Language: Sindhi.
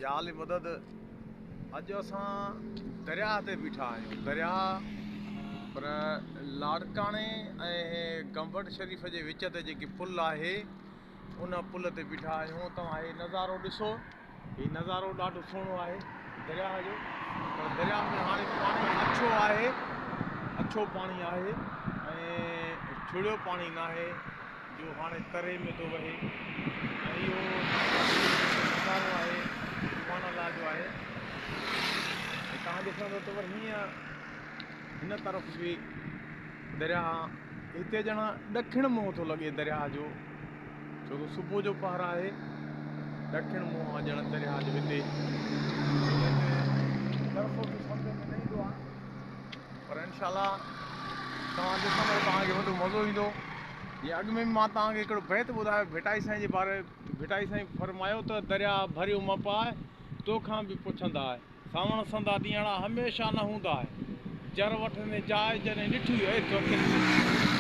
يا علي مدد اڄ اسان درياهه تي بيٺا آهيون درياهه پر لاڙڪاڻي ۽ گمبٽ شريف جي وچ تي جيڪي پل آهي ان پل تي بيٺا آهيون توهان هي نظارو ڏسو هي نظارو ڏاڍو سهڻو آهي درياهه جو پر درياهه ۾ هاڻي پاڻي اڇو آهي اڇو پاڻي آهي ۽ ڇڙيو پاڻي ناهي جو هاڻي تري ۾ ٿو وهي ۽ اهو نظارو آهي سبحان الله جو آهي ۽ توهان ڏسندو ته وري هيئن هن طرف به درياهه هتي ڄڻ ڏکڻ منهن ٿو لڳي درياهه جو ڇو ته صبح جو پهر آهي ڏکڻ منهن آهي ڄڻ درياهه جو هتي طرفو به سمجهه ۾ نه ايندو آهي پر انشاء الله توهان ڏسندو توهان کي وڏو مزو ايندو جيئن اڳ ۾ به مان توهان کي هڪڙو بيت ٻڌايو ڀٽائي سائين جي باري ڀٽائي سائين فرمايو ته درياء ڀريو م پاء توکان به پڇندا سانوڻ سندا ڏينهڙا هميشه نه هوندا جر وٺندي جاء جڏهن ڏٺي اي تو اکين ۾.